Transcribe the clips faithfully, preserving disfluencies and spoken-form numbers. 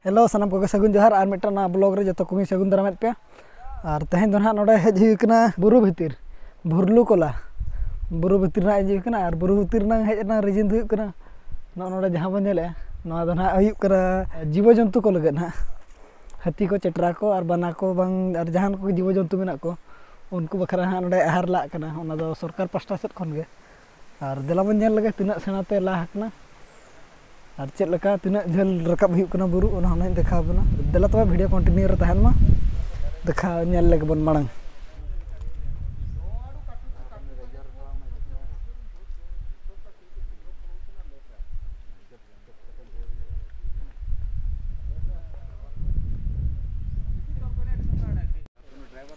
Hello, ᱥᱟᱱᱟᱢ ᱠᱚᱜᱮ ᱥᱟᱹᱜᱩᱱ ᱡᱚᱦᱟᱨ᱾ ᱟᱨ ᱢᱤᱫᱴᱟᱝ ᱱᱚᱣᱟ ᱵᱞᱚᱜ ᱨᱮ ᱡᱚᱛᱚ ᱠᱚᱜᱮᱧ ᱥᱟᱹᱜᱩᱱ ᱫᱟᱨᱟᱢᱮᱫ ᱯᱮᱭᱟ᱾ ᱟᱨ ᱛᱮᱦᱮᱧ ᱫᱚ ᱱᱟᱦᱟᱜ ᱱᱚᱰᱮ ᱦᱮᱡ ᱦᱩᱭ ᱠᱟᱱᱟ ᱵᱩᱨᱩ ᱵᱷᱤᱛᱤᱨ, ᱵᱷᱩᱨᱞᱩ ᱠᱚᱞᱟ ᱵᱩᱨᱩ ᱵᱷᱤᱛᱤᱨ ᱱᱟᱦᱟᱜ ᱦᱮᱡ ᱦᱩᱭ ᱠᱟᱱᱟ᱾ ᱟᱨ ᱵᱩᱨᱩ ᱵᱷᱤᱛᱤᱨ ᱨᱮᱱᱟᱜ ᱦᱮᱡ ᱨᱮᱱᱟᱜ ᱨᱤᱡᱤᱱ ᱫᱚ ᱦᱩᱭᱩᱜ ᱠᱟᱱᱟ, ᱱᱚᱜᱼᱚ ᱱᱚᱰᱮ ᱡᱟᱦᱟᱸ ᱵᱚᱱ ᱧᱮᱞᱮᱫᱼᱟ, ᱱᱚᱣᱟ ᱫᱚ ᱱᱟᱦᱟᱜ ᱦᱩᱭᱩᱜ ᱠᱟᱱᱟ ᱡᱤᱵᱚ ᱡᱚᱱᱛᱩ ᱠᱚ ᱞᱟᱹᱜᱤᱫ ᱱᱟᱦᱟᱜ, ᱦᱟᱹᱛᱤ ᱠᱚ, ᱪᱮᱴᱨᱟ ᱠᱚ, ᱟᱨ ᱵᱟᱱᱟ ᱠᱚ, ᱵᱟᱝ ᱟᱨ ᱡᱟᱦᱟᱱ ᱠᱚ ᱡᱤᱵᱚ ᱡᱚᱱᱛᱩ ᱢᱮᱱᱟᱜ ᱠᱚ, ᱩᱱᱠᱩ ᱵᱟᱠᱷᱨᱟ ᱱᱟᱦᱟᱜ ᱱᱚᱰᱮ ᱟᱦᱟᱨ ᱞᱟᱜ ᱠᱟᱱᱟ᱾ ᱚᱱᱟ ᱫᱚ ᱥᱚᱨᱠᱟᱨ ᱯᱟᱥᱴᱟ ᱥᱮᱫ ᱠᱷᱚᱱ ᱜᱮ᱾ ᱟᱨ ᱫᱮᱞᱟ ᱵᱚᱱ ᱧᱮᱞ ᱞᱮᱜᱮ ᱛᱤᱱᱟᱹᱜ ᱥᱮᱬᱟ ᱛᱮ ᱞᱟ ᱟᱠᱟᱱᱟ ᱟᱨ ᱪᱮᱫ ᱞᱮᱠᱟ ᱛᱤᱱᱟᱹᱜ ᱡᱷᱟᱹᱞ ᱨᱟᱠᱟᱵ ᱦᱩᱭᱩᱜ ᱠᱟᱱᱟ ᱵᱩᱨᱩ, ᱚᱱᱟ ᱦᱚᱸ ᱱᱟᱦᱟᱜ ᱫᱮᱠᱷᱟᱣ ᱟᱵᱚᱱᱟ᱾ ᱫᱮᱞᱟ ᱛᱚᱵᱮ ᱵᱷᱤᱰᱤᱭᱳ ᱠᱚᱱᱴᱤᱱᱤᱭᱩ ᱨᱮ ᱛᱟᱦᱮᱱ ᱢᱟ, ᱫᱮᱠᱷᱟᱣ ᱧᱮᱞ ᱞᱮᱜᱮ ᱵᱚᱱ ᱢᱟᱲᱟᱝ᱾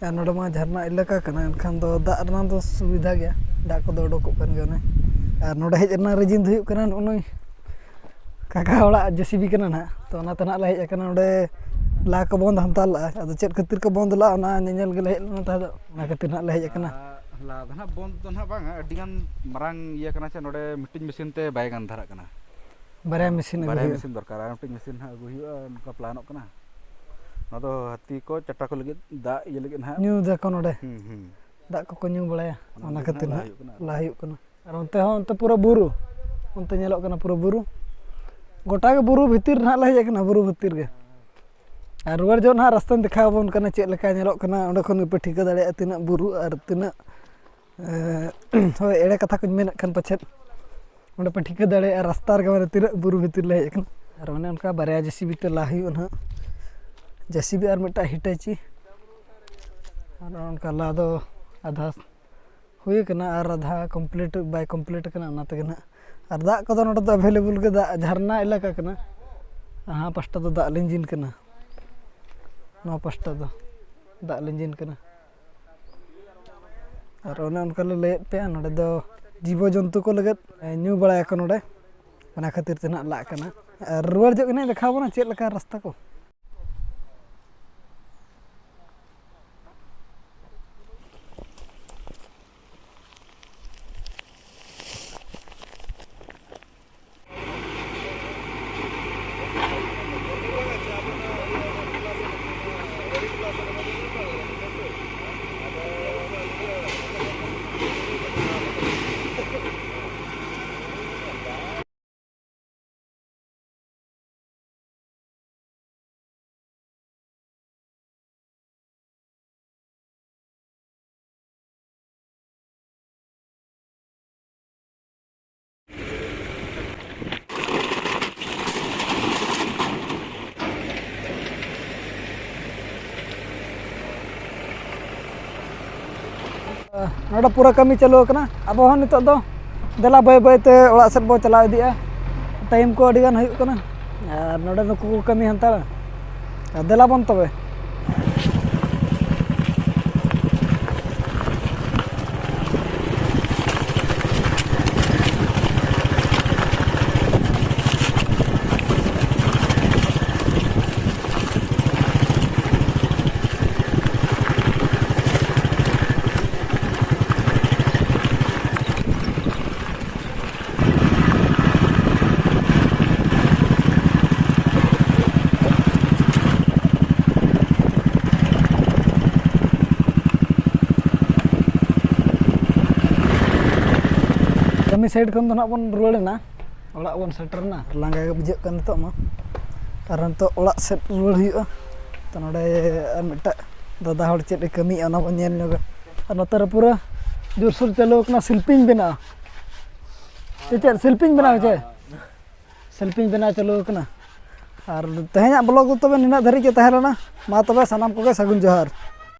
ᱟᱨ ᱱᱚᱰᱮ ᱢᱟ ᱡᱷᱟᱨᱱᱟ ᱮᱞᱟᱠᱟ ᱠᱟᱱᱟ, ᱮᱱᱠᱷᱟᱱ ᱫᱚ ᱫᱟᱜ ᱨᱮᱱᱟᱜ ᱫᱚ ᱥᱩᱵᱤᱫᱷᱟ ᱜᱮᱭᱟ, ᱫᱟᱜ ᱠᱚᱫᱚ ᱚᱰᱚᱠᱚᱜ ᱠᱟᱱ ᱜᱮᱭᱟ ᱚᱱᱮ᱾ ᱟᱨ ᱱᱚᱰᱮ ᱦᱮᱡ ᱨᱮᱱᱟᱜ ᱨᱤᱡᱤᱱ ᱫᱚ ᱦᱩᱭᱩᱜ ᱠᱟᱱᱟ, ᱱᱩᱜᱼᱩ ᱱᱩᱭ ᱠᱟᱠᱟ ᱚᱲᱟᱜ ᱡᱮᱥᱤᱵᱤ ᱠᱟᱱᱟ ᱱᱟᱦᱟᱜ, ᱛᱚ ᱚᱱᱟᱛᱮ ᱱᱟᱦᱟᱜ ᱞᱮ ᱦᱮᱡ ᱟᱠᱟᱱᱟ ᱱᱚᱰᱮ᱾ ᱞᱟ ᱠᱚ ᱵᱚᱱᱫ ᱦᱟᱱᱛᱟᱲ ᱞᱟᱜᱼᱟ, ᱟᱫᱚ ᱪᱮᱫ ᱠᱷᱟᱹᱛᱤᱨ ᱠᱚ ᱵᱚᱱᱫ ᱞᱟᱜᱼᱟ ᱚᱱᱟ ᱧᱮᱧᱮᱞ ᱜᱮᱞᱮ ᱦᱮᱡ ᱞᱮᱱᱟ ᱛᱟᱦᱮᱸ ᱫᱚ, ᱚᱱᱟ ᱠᱷᱟᱹᱛᱤᱨ ᱱᱟᱦᱟᱜ ᱞᱮ ᱦᱮᱡ ᱟᱠᱟᱱᱟ᱾ ᱞᱟ ᱫᱚ ᱱᱟᱦᱟᱜ ᱵᱚᱱᱫ ᱫᱚ ᱱᱟᱦᱟᱜ ᱵᱟᱝᱟ, ᱟᱹᱰᱤᱜᱟᱱ ᱢᱟᱨᱟᱝ ᱤᱭᱟᱹ ᱠᱟᱱᱟ ᱥᱮ, ᱱᱚᱰᱮ ᱢᱤᱫᱴᱤᱡ ᱢᱮᱥᱤᱱ ᱛᱮ ᱵᱟᱭ ᱜᱟᱱ ᱫᱷᱟᱨᱟᱜ ᱠᱟᱱᱟ᱾ ᱵᱟᱨᱭᱟ ᱢᱮᱥᱤᱱ ᱟᱹᱜᱩ ᱵᱟᱨᱭᱟ ᱦᱩᱭᱩᱜᱼᱟ᱾ ᱢᱮᱥᱤᱱ ᱫᱚᱨᱠᱟᱨ, ᱟᱨ ᱢᱤᱫᱴᱤᱡ ᱢᱮᱥᱤᱱ ᱱᱟᱦᱟᱜ ᱟᱹᱜᱩᱭ ᱦᱩᱭᱩᱜᱼᱟ, ᱱᱚᱝᱠᱟ ᱯᱞᱟᱱᱚᱜ ᱠᱟᱱᱟ᱾ ᱱᱚᱣᱟ ᱫᱚ ᱦᱟᱹᱛᱤ ᱠᱚ ᱪᱟᱴᱟ ᱠᱚ ᱞᱟᱹᱜᱤᱫ ᱫᱟᱜ ᱤᱭᱟᱹ ᱞᱟᱹᱜᱤᱫ ᱱᱟᱦᱟᱜ᱾ ᱧᱩ ᱫᱟᱠᱚ ᱱᱚᱰᱮ᱾ ᱦᱩᱸ, ᱦᱩᱸ᱾ ᱫᱟᱜ ᱠᱚᱠᱚ ᱧᱩ ᱵᱟᱲᱟᱭᱟ, ᱚᱱᱟ ᱚᱱᱟ ᱞᱟᱹᱜᱤᱫ ᱠᱷᱟᱹᱛᱤᱨ ᱱᱟᱦᱟᱜ ᱞᱟ ᱱᱟᱦᱟᱜ ᱦᱩᱭᱩᱜ ᱠᱟᱱᱟ᱾ ᱞᱟ ᱦᱩᱭᱩᱜ ᱠᱟᱱᱟ᱾ ᱟᱨ ᱚᱱᱛᱮ ᱦᱚᱸ, ᱚᱱᱛᱮ ᱯᱩᱨᱟᱹ ᱵᱩᱨᱩ, ᱚᱱᱛᱮ ᱧᱮᱞᱚᱜ ᱠᱟᱱᱟ ᱯᱩᱨᱟᱹ ᱵᱩᱨᱩ᱾ ᱜᱚᱴᱟ ᱜᱮ ᱵᱩᱨᱩ ᱵᱷᱤᱛᱤᱨ ᱨᱮ ᱱᱟᱦᱟᱜ ᱞᱮ ᱦᱮᱡ ᱟᱠᱟᱱᱟ, ᱵᱩᱨᱩ ᱵᱷᱤᱛᱤᱨ ᱜᱮ᱾ ᱟᱨ ᱨᱩᱣᱟᱹᱲ ᱡᱚᱦᱚᱜ ᱱᱟᱦᱟᱜ ᱨᱟᱥᱛᱟᱧ ᱫᱮᱠᱷᱟᱣ ᱟᱵᱚᱱ ᱠᱟᱱᱟ, ᱪᱮᱫ ᱞᱮᱠᱟ ᱧᱮᱞᱚᱜ ᱠᱟᱱᱟ᱾ ᱚᱸᱰᱮ ᱠᱷᱚᱱ ᱜᱮᱯᱮ ᱴᱷᱤᱠᱟᱹ ᱫᱟᱲᱮᱭᱟᱜᱼᱟ ᱛᱤᱱᱟᱹᱜ ᱵᱩᱨᱩ ᱟᱨ ᱛᱤᱱᱟᱹᱜ, ᱮᱸ, ᱦᱳᱭ, ᱮᱲᱮ ᱠᱟᱛᱷᱟ ᱠᱚᱧ ᱢᱮᱱᱮᱫ ᱠᱷᱟᱱ ᱯᱟᱪᱮᱫ᱾ ᱚᱸᱰᱮ ᱯᱮ ᱴᱷᱤᱠᱟᱹ ᱫᱟᱲᱮᱭᱟᱜᱼᱟ ᱨᱟᱥᱛᱟ ᱨᱮᱜᱮ, ᱢᱟᱱᱮ ᱛᱤᱱᱟᱹᱜ ᱵᱩᱨᱩ ᱵᱷᱤᱛᱤᱨ ᱞᱮ ᱦᱮᱡ ᱟᱠᱟᱱᱟ᱾ ᱟᱨ ᱚᱱᱮ ᱚᱱᱠᱟ ᱵᱟᱨᱭᱟ ᱡᱮᱥᱤᱵᱤ ᱛᱮ ᱞᱟ ᱦᱩᱭᱩᱜᱼᱟ ᱱᱟᱦᱟᱜ, ᱡᱮᱥᱤᱵᱤ ᱟᱨ ᱢᱤᱫᱴᱟᱝ ᱦᱤᱴᱟᱪᱤ᱾ ᱟᱨ ᱚᱱᱠᱟ ᱞᱟ ᱫᱚ ᱟᱫᱷᱟ ᱦᱩᱭ ᱟᱠᱟᱱᱟ ᱟᱨ ᱟᱫᱷᱟ ᱠᱚᱢᱯᱞᱤᱴ ᱵᱟᱭ ᱠᱚᱢᱯᱞᱤᱴ ᱟᱠᱟᱱᱟ, ᱚᱱᱟ ᱛᱮᱜᱮ ᱱᱟᱦᱟᱜ᱾ ᱟᱨ ᱫᱟᱜ ᱠᱚᱫᱚ ᱱᱚᱰᱮ ᱫᱚ ᱮᱵᱮᱞᱮᱵᱚᱞ ᱜᱮ, ᱫᱟᱜ ᱡᱷᱟᱨᱱᱟ ᱮᱞᱟᱠᱟ ᱠᱟᱱᱟ᱾ ᱦᱟᱱᱟ ᱯᱟᱥᱴᱟ ᱫᱚ ᱫᱟᱜ ᱞᱤᱸᱡᱤᱱ ᱠᱟᱱᱟ, ᱱᱚᱣᱟ ᱯᱟᱥᱴᱟ ᱫᱚ ᱫᱟᱜ ᱞᱤᱸᱡᱤᱱ ᱠᱟᱱᱟ᱾ ᱟᱨ ᱚᱱᱮ ᱚᱱᱠᱟ ᱞᱮ ᱞᱟᱹᱭᱮᱫ ᱯᱮᱭᱟ, ᱱᱚᱰᱮ ᱫᱚ ᱡᱤᱵᱚ ᱡᱚᱱᱛᱩ ᱠᱚ ᱞᱟᱹᱜᱤᱫ ᱧᱩ ᱵᱟᱲᱟᱭᱟᱠᱚ ᱱᱚᱰᱮ, ᱚᱱᱟ ᱠᱷᱟᱹᱛᱤᱨ ᱛᱮ ᱱᱟᱦᱟᱜ ᱞᱟᱜ ᱠᱟᱱᱟ᱾ ᱟᱨ ᱨᱩᱣᱟᱹᱲ ᱡᱚᱜ ᱜᱮ ᱱᱟᱦᱟᱜ ᱫᱮᱠᱷᱟᱣ ᱵᱚᱱᱟ ᱪᱮᱫ ᱞᱮᱠᱟ ᱨᱟᱥᱛᱟ ᱠᱚ᱾ ᱱᱚᱰᱮ ᱯᱩᱨᱟᱹ ᱠᱟᱹᱢᱤ ᱪᱟᱹᱞᱩ ᱟᱠᱟᱱᱟ᱾ ᱟᱵᱚ ᱦᱚᱸ ᱱᱤᱛᱚᱜ ᱫᱚ ᱫᱮᱞᱟ ᱵᱟᱹᱭ ᱵᱟᱹᱭ ᱛᱮ ᱚᱲᱟᱜ ᱥᱮᱫ ᱵᱚ ᱪᱟᱞᱟᱣ ᱤᱫᱤᱜᱼᱟ᱾ ᱴᱟᱭᱤᱢ ᱠᱚ ᱟᱹᱰᱤ ᱜᱟᱱ ᱦᱩᱭᱩᱜ ᱠᱟᱱᱟ, ᱟᱨ ᱱᱚᱰᱮ ᱱᱩᱠᱩ ᱠᱚ ᱠᱟᱹᱢᱤ ᱦᱟᱛᱟᱲᱟ᱾ ᱟᱨ ᱫᱮᱞᱟ ᱵᱚᱱ ᱛᱚᱵᱮ᱾ ᱠᱟᱹᱢᱤ ᱥᱟᱭᱤᱰ ᱠᱷᱚᱱ ᱫᱚ ᱱᱟᱜ ᱵᱚᱱ ᱨᱩᱣᱟᱹᱲ ᱮᱱᱟ᱾ ᱚᱲᱟᱜ ᱵᱚᱱ ᱥᱮᱴᱮᱨ ᱮᱱᱟ᱾ ᱞᱟᱸᱜᱟ ᱜᱮ ᱵᱩᱡᱷᱟᱹᱜ ᱠᱟᱱᱟ ᱱᱤᱛᱚᱜ ᱢᱟ᱾ ᱟᱨ ᱱᱤᱛᱚᱜ ᱚᱲᱟᱜ ᱥᱮᱫ ᱨᱩᱣᱟᱹᱲ ᱦᱩᱭᱩᱜᱼᱟ᱾ ᱛᱚ, ᱱᱚᱰᱮ ᱟᱨ ᱢᱤᱫᱴᱟᱜ ᱫᱟᱫᱟ ᱦᱚᱲ ᱪᱮᱫ ᱮ ᱠᱟᱹᱢᱤᱭᱮᱫᱼᱟ, ᱚᱱᱟ ᱵᱚᱱ ᱧᱮᱞ ᱧᱚᱜᱟ᱾ ᱟᱨ ᱱᱚᱛᱮ ᱨᱮ ᱯᱩᱨᱟᱹ ᱡᱳᱨᱥᱳᱨ ᱪᱟᱹᱞᱩ ᱟᱠᱟᱱᱟ ᱥᱤᱞᱯᱤᱧ ᱵᱮᱱᱟᱣ᱾ ᱪᱮ ᱪᱮᱫ ᱥᱤᱞᱯᱤᱧ ᱵᱮᱱᱟᱣ ᱪᱮ? ᱥᱤᱞᱯᱤᱧ ᱵᱮᱱᱟᱣ ᱪᱟᱹᱞᱩ ᱟᱠᱟᱱᱟ᱾ ᱟᱨ ᱛᱮᱦᱮᱧᱟᱜ ᱵᱞᱚᱜ ᱫᱚ ᱛᱚᱵᱮ ᱱᱤᱱᱟᱹᱜ ᱫᱷᱟᱹᱨᱤᱡ ᱜᱮ ᱛᱟᱦᱮᱸ ᱞᱮᱱᱟ᱾ ᱢᱟ ᱛᱚᱵᱮ ᱥᱟᱱᱟᱢ ᱠᱚᱜᱮ ᱥᱟᱹᱜᱩᱱ ᱡᱚᱦᱟᱨ᱾